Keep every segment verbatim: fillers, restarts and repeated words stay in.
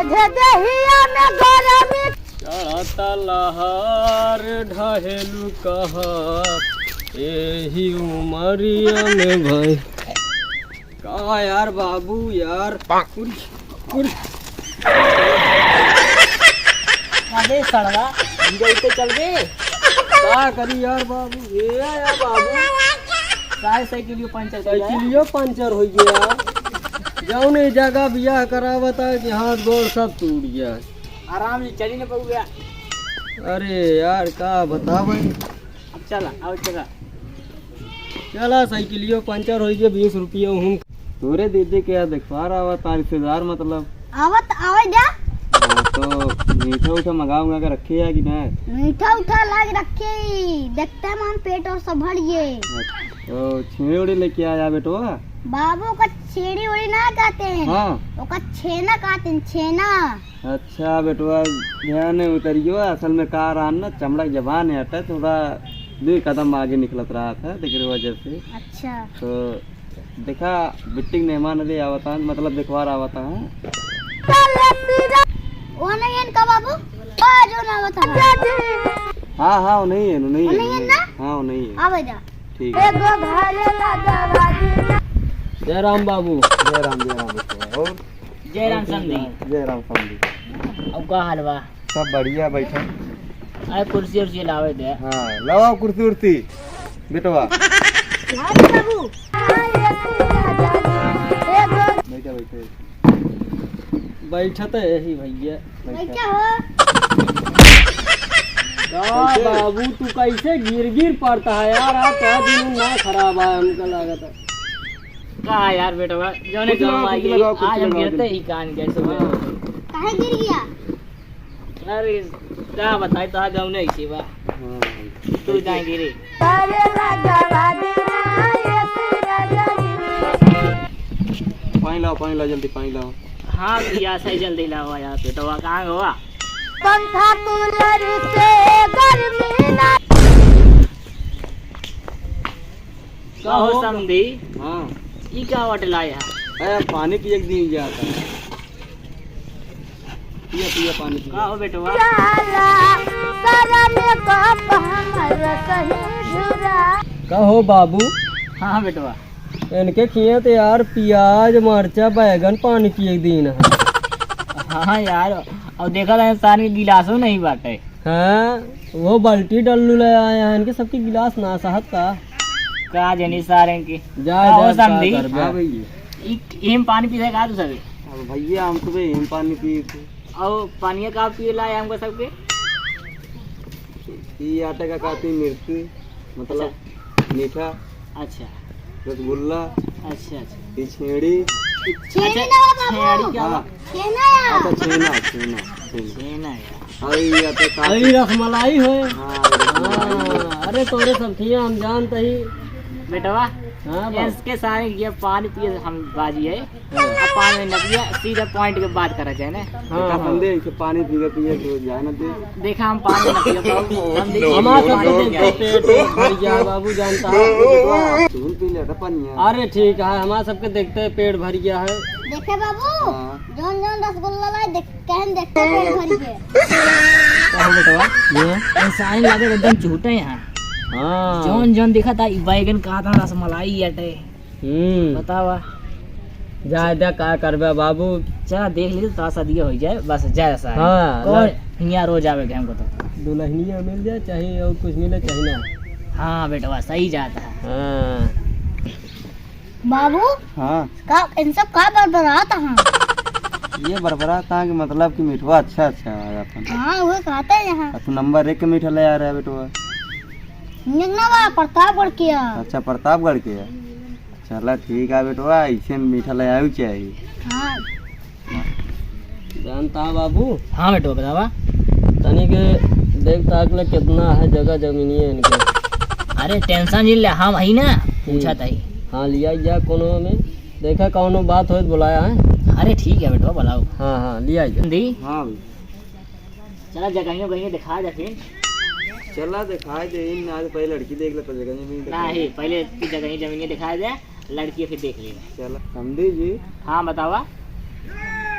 दे दहिया में गरमी। चढ़त लहर ढहेलू कहा, एही उमरिया में भाई। का यार बाबू यार। उरी, उरी। अबे सड़वा, धीरे से चल बे। का करी यार बाबू, ए यार बाबू। काहे साइकिलियो पंचर कर गया? साइकिलियो पंचर हो गया यार। जौन ई जगह बियाह करावता कि हाथ गोड़ सब टूट गया। आराम से चली न पउबे। अरे यार, का बतावे। अब चला, आओ चला। चला, साइकिलियो पंचर होई के बीस रुपये हम तोरे दे दे के यार, देखवार आवत आ रिश्तेदार मतलब। आवत आवे जा। हाँ, तो मीठा उठा मंगा उंगा के रखे है कि ना? मीठा उठा लाग रखे ही, देखते मन पेट और सब भर गए। तो छेड़ी उड़ी लेके आया बेटवा? बाबू का छेड़ी उड़ी ना कहते हैं। हाँ। ओका छेना कहते हैं, छेना। अच्छा बेटवा, ध्यान उतरियो, असल में का रहा ना, चमड़ा के जबान है, अटे थोड़ा दुई कदम आगे निकलत रहा था, तेकरे वजह से। अच्छा। तो देखा, बिट्टी के मेहमान अरे आवता है, मतलब देखवार आवता है। वो नहीं इनका बाबू, वो जो ना आवता है। हाँ, हाँ, वो नहीं है, वो नहीं है, वो नहीं है वो नहीं है। ना? हाँ, वो नहीं है। आवे जा। ठीक है। एगो घरे लगा बाबू। जय राम बाबू। जय राम, जय राम बेटवा। और जय राम समधी। जय राम समधी। अब का हाल बा? सब बढ़िया, बैठा। अरे कुर्सी उर्सी लावे दे। हाँ, लावा कुर्सी उर्सी, बेटवा। हाँ बाबू। बैठा, बैठा। बैठा तो यही भैया। बैठा। बैठा हो। का बाबू, तू कैसे गिर गिर पड़ता है यार? आज तो दिन ना खराब है, हमका लागत है। का यार बेटवा, जौने कुछ गाँव लगाओ, आ कुछ गई, लगाओ, कुछ आज हम लगाओ, गिरते जल्दी। ही कान गए सुबह। हाँ। काहे गिर गया? अरे, का बताई, तो आज जौने ही बा। हाँ। तू जाए गिरी। पानी लाओ, पानी लाओ, जल्दी पानी लाओ। हाँ भैया, सही जल्दी लाओ यार, पेटवा कहाँ गवा? पंखा कूलर से गर्मी ना। का हो समधी? हाँ। ई का वाटे लाए है? अरे, पानी पिए के दिन जाता है। पिया, पिया, पानी पिया। का हो बेटवा? सारा मेकअप हमर सही झुरा। का हो बाबू? हाँ, हाँ बेटवा। इनके खिया तो यार प्याज, मरचा, बैगन पानी पिए के दिन है। हाँ यार, और देखा था इंसान के गिलासो नहीं बाटे। हाँ, वो बाल्टी डल्लू ले आए हैं, इनके सबके गिलास ना सहत का। का जनी सारे की। जा, का हो जा, का समधी? करबे? हाँ भैया। ई, इम पानी पीते का तू सभी? अब भैया हम सुबह इम पानी पिए थे। और पानिया का पिए लाए हमको सबके? ई आटे का काती मिर्ची, मतलब अच्छा। मीठा। अच्छा। रसगुल्ला। अच्छा, अच्छा। ई छेड़ी। छेड़ी अच्छा, ना बाबू। छेड़ी क्या हाँ। हुआ? छेना यार। अच्छा, छेना, छेना, छेना। छेना यार। अरे, ये तो काफी अरे, रसमलाई है। हाँ, रसमलाई। हाँ, अरे, तोरे सब खिया हम जानते ही। बेटवा, हाँ, बाबू। इसके सारे ये पानी पिए हम बाजी है। हाँ। अब पानी में न पिए, सीधा point के बात करा जाए ना। हाँ, बेटा, हाँ। समझे, इसे पानी पीवे, पिए तो जाए ना दे। देखा, हम पानी न पिए, बाबू, हम देखिए, हमारा पानी सबके नहीं देख पिए। पेट भर गया है, बाबू, जानता है। तू पी ले, तो पानी है। अरे, ठीक है, हमारा सबके देखते पेट भर गया है। देखे बाबू, हाँ। जौन जौन रसगुल्ला लाए, देख कहन देखते पेट भर के। का हो बेटवा? ये? इंसान लगे एकदम झूठे यहाँ। हाँ। जौन जौन दिखा था, ई बैगन कहा था, रसमलाई अटे। हम्म। बतावा। जा, जा, का करबे बाबू? चला देख ली, तो शादी हो जाए, बस जाए सारे। हाँ, कौन ला- हियाँ रोज आवे के हमको तो। दुल्हनिया मिल जाए, चाहे और कुछ मिले, चाहे ना। हाँ बेटवा, सही जाता है। हाँ। बाबू, हाँ। का, इन सब का बरबरात हैं? ये बरबरात हैं कि मतलब कि मिठवा अच्छा, अच्छा है अपन। हाँ, वो कहते हैं यहाँ। आ तू नंबर एक के मीठा ले आ रहा है बेटवा। निकना बा प्रतापगढ़ के है। अच्छा, प्रतापगढ़ के है। चला ठीक है बेटवा, ऐसे मीठा ले आवे चाहिए। हाँ। जानता है बाबू? हाँ बेटवा, बतावा। तनी के देख ताक ले कितना है जगह जमीनिया इनके। अरे tension जिन ले, हम हई ना, हम्म। पूछा ताई। हाँ, लिया जा कोनो में, देखा कौनो बात हो तो बुलाया है। अरे ठीक है बेटवा, बुलाओ। हाँ, हाँ, लिया जा। दी? हाँ भाई। चला जगहियों कहीं दिखा दे फिर। चला दिखाई दे, इन आज पहले लड़की देख ले तो जगह जमीन दिखा नहीं, दे। पहले की जगह जमीन दिखा दे। लड़की फिर देख लेना। चला, समधी जी। हाँ, बतावा।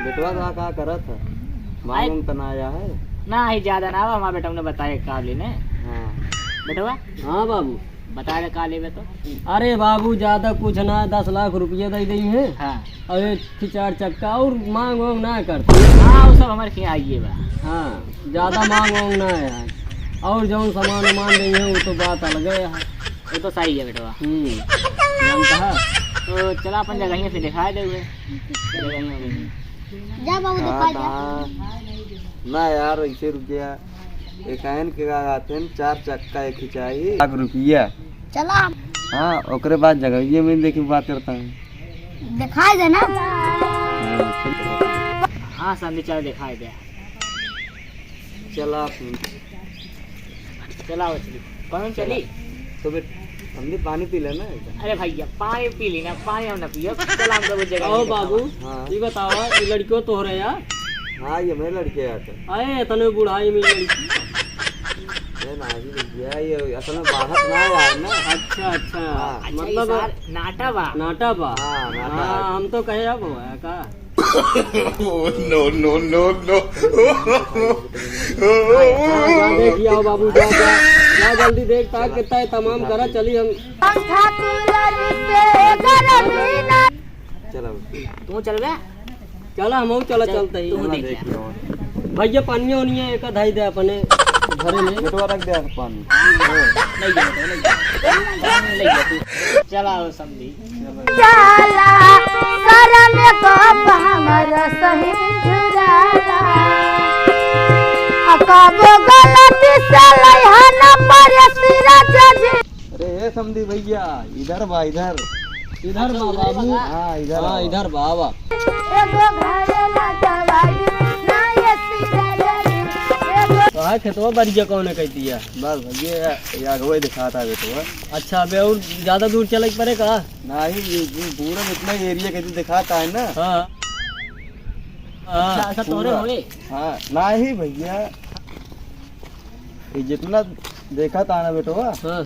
बेटवा तो का करत है? मांग आए। उंग त ना आया है? ना, ही ज्यादा ना आवा, हमार बेटवा ने बताए का लेने। हाँ। बेटवा? हाँ बाबू। बता दे का लेबे तो। अरे बाबू, ज्यादा कुछ ना, दस लाख रुपया दे देई है। हाँ। और एक ठे चार चक्का और मांग वांग ना करते। हाँ, वो सब हमारे खियाँ आइए बा। हाँ, ज्यादा मांग वांग ना है। और जौन सामान वामान देई है, वो तो बात अलग है। वो तो सही है बेटवा। हम्म। जानता है? तो चला अपन जगहिया से दिखाए दे हुए। जगहिया में। जा बाबू, दिखा जा। ना यार, ऐसे रुक गया। एक आयन के का कहते हैं, चार चक्का एक ही चाहिए। लाख रुपया। चला। हाँ, ओकरे बाद जगहिया में देखी बात करता है। दिखाई दे ना। हाँ, चल। हाँ, समधी, चल दिखाई दे। चला फिर। चला, मछली। कौन चली? तो बे-, समधी, पानी पी लेना है। अरे भैया, पानी पी लेना, पानी हम ना पियो। चला, हम लोग जगह आओ नहीं बाबू, बताओ। हाँ। ये बताओ, ये लड़कियों तो हो रहे यार? हाँ, ये मेरे लड़के यार। अरे, इतने बुढ़ाई में लड़की। ये ना, ये, ये असल में बाहर ना आया है ना। अच्छा, अच्छा। हाँ। अच्छा, मतलब ये सार नाटा बा। नाटा बा। हाँ, नाटा हाँ, बा। हम तो कहे अब हो है का? Oh, no, no, no, no। हाँ, जा देख आओ बाबू, जा, जा, जा जल्दी देख ताक कितना है, तमाम करा, चली हम। चलो। तू चलबे? चला, हमहू चला, चल, चलते ही। तू देख ले। भैया, पनिया ओनिया एक धाई दे अपने घरे में। बेटवा रख दे पानी। ले जा, ले जा। ले जा तू। चला, समधी। जाला, शरम को हमर सही झुराला। आ कबो गलती से लइहा न परे सिरा जजी। अरे ए समधी भैया, इधर बा, इधर। इधर बा बाबू। हाँ, इधर हाँ, आवा। इधर बा, आवा। एगो घरे ला दवाई, ना ये सिरा जजी। एगो तो हाँ, खेतवा बाड़िया कौन है कहती है? बस भैया, ये अगवे दिखाता है बेटवा। अच्छा, अबे और ज्यादा दूर चले के पड़े का? नहीं, ये, ये पूरा जितना एरिया के दिखाता है ना। हाँ। हाँ। अच्छा, ऐसा तोरे पूरा। होए? हाँ, नहीं भैया, ये जितना देखा था ना बेटवा। हाँ।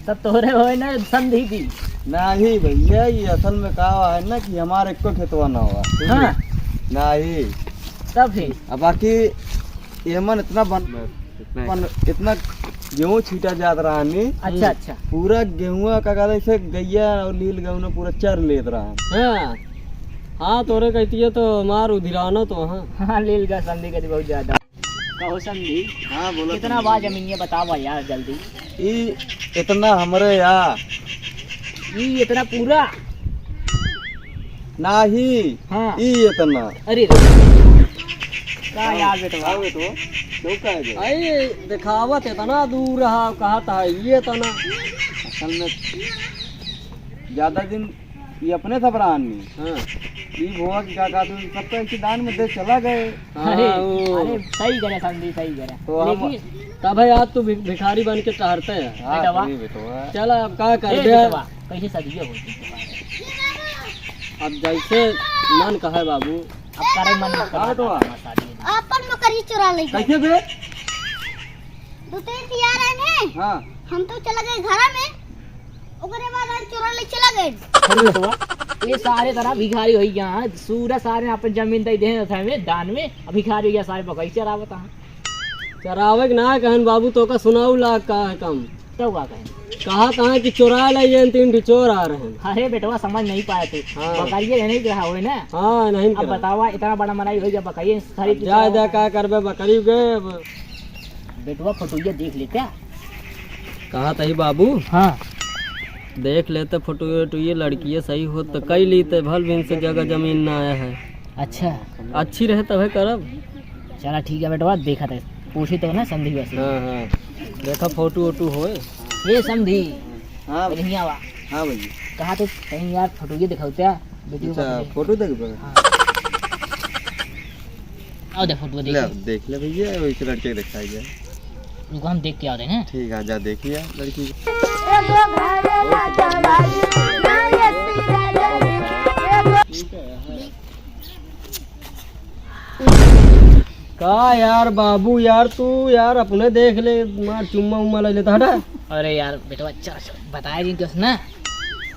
सब तोरे होए ना, समधी भी। नहीं भैया, ये असल में का है ना कि हमारे को खेतवा ना हुआ। हाँ। नहीं। तब फिर? अब बाकी ये मन इतना बन इतना ही। पन-, इतना गेहूं छीटा जात रहा नी। अच्छा, अच्छा। पूरा गेहुआ का कहते से गैया और लील गेहूं पूरा चर लेत रहा। हाँ। हाँ, तोरे कहती है तो मार उधिरानो तो, हाँ। हाँ, लील का समधी कहती बहुत ज्यादा। कहो समधी। हाँ, बोलो कितना समधी। बा जमीन ये बतावा यार जल्दी। ई इतना हमरे या। ई इतना पूरा? नाही, हाँ। ई एतना। अरे रे। का यार बेटवा? का बेटवा? क्यों का है बे? अरे, देखावत एतना दूर रहा, कहत है, ये एतना। असल में ज्यादा दिन ये अपने सब रहा नहीं। हाँ। ई भोआ की का कहत हूँ, सब तो ऐसे दान में दे चला गए। हाँ, अरे, वो अरे, सही करे समधी, सही करे। तो हम लेकिन तब है आज तू भि-, भिखारी बन के टहरते हैं। हाँ, बेटवा। सही बेटवा। चला, अब का ए, करबे? बेटवा, कैसे सदिये होती तुम्हारे? अब जैसे मन कहे बाबू। अब करे मन मत हाँ, करा बेटवा। तुम्हारा शादी। आपन नौकरी चुरा ले। कैसे बे? दो तीन ठे यार आए हैं। हाँ। हम तो चला गए घर में। ओकरे बाद आज चोरा ले चला गए। अरे बेटवा, ये सारे तरह भिखारी होई गया है। सूरा सारे अपन जमीन दे दे हमें दान में। अब भिखारी होई गया, सारे बकरी चरावत हैं। चरावे के ना कहन बाबू, तो का सुनाऊ लाग का है काम? तो का कहें? कहा कहाँ कि चोरा ले ये तीन ठे चोर आ रहे हैं। अरे बेटवा, समझ नहीं पाए तू। हाँ। बकरिया नहीं रहा होए ना। हाँ, नहीं अब करा। बतावा, इतना बड़ा मनाई हो गया, बकरिया खरीद अब जा, जा, का करबे बकरी के अब। बेटवा, फोटो ये देख लेते। कहा तही बाबू। हाँ। देख लेते फोटो वोटो, ये लड़किये सही होत तो कई लीते, भल भी इनसे जगह जमीन ना आया है। अच्छा। अच्छी रहे तबे करब। चला ठीक है बेटवा, देखा था, पूछी तो ना समधी वैसे। हाँ, हाँ। देखा फोटो वोटो होए। ये समधी। हाँ। बढ़िया बा। हाँ भैया। कहा तो कहीं यार फोटो ये दिखाओ क्या? वीडियो अच्छा, कॉल पे। फोटो देख बे। हाँ। आओ दे फोटो ले, देख। देख ले भैया, वही लड़के दिखाई दे। रुको, हम देख के आ रहे हैं। ठीक है, जा देखिए लड़की। का यार बाबू यार, तू यार अपने देख ले, मार चुम्मा उम्मा ले लेता, हटा। अरे यार बेटवा, अच्छा, अच्छा, बताया जी दोस्त ना।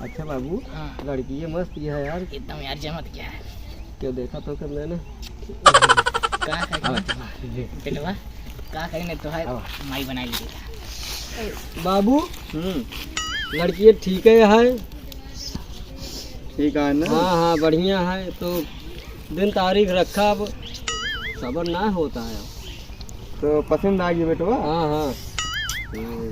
अच्छा बाबू, हाँ। लड़की ये मस्त ये है यार। एकदम यार जमत क्या है। क्यों देखा तो कर मैंने? का कही? आवा। बेटवा, का कही ने तोहार आवा। माई बनाई ली बेटा। बाबू, हम्म। लड़की ठीक है, है? ठीक है ना? हाँ, हाँ, बढ़िया है। तो दिन तारीख रखा, अब सबर ना होता है। तो पसंद आ गई बेटवा? हाँ, हाँ। हम्म।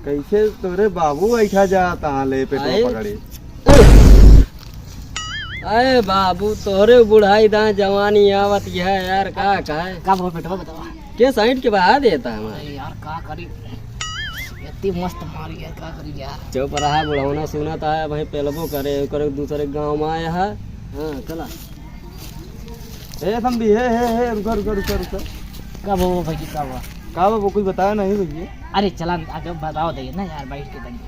कैसे तोरे बाबू बैठा जाता है ले पेटवा आए? पकड़े? अरे बाबू, तोहरे बुढ़ाई दाएं जवानी आवत है यार, का कहे? का भवा बेटवा बतावा? के साइड के बहा देता है हमारे? अरे यार, का करी? इतनी मस्त मारी यार, का करी यार? चुप रहा, बुढ़ौना सुनत है, भाई पेलबो करे, करे दूसरे गाँव में आया है। हाँ, चला। ए, समधी, हे, हे, हे, रुका, रुका, रुका, रुका। का भवा भैया, का हुआ? का बाबू, कुछ बताया नहीं भैया? अरे चला, अब बताओ दे ना यार, बैठ के तनी।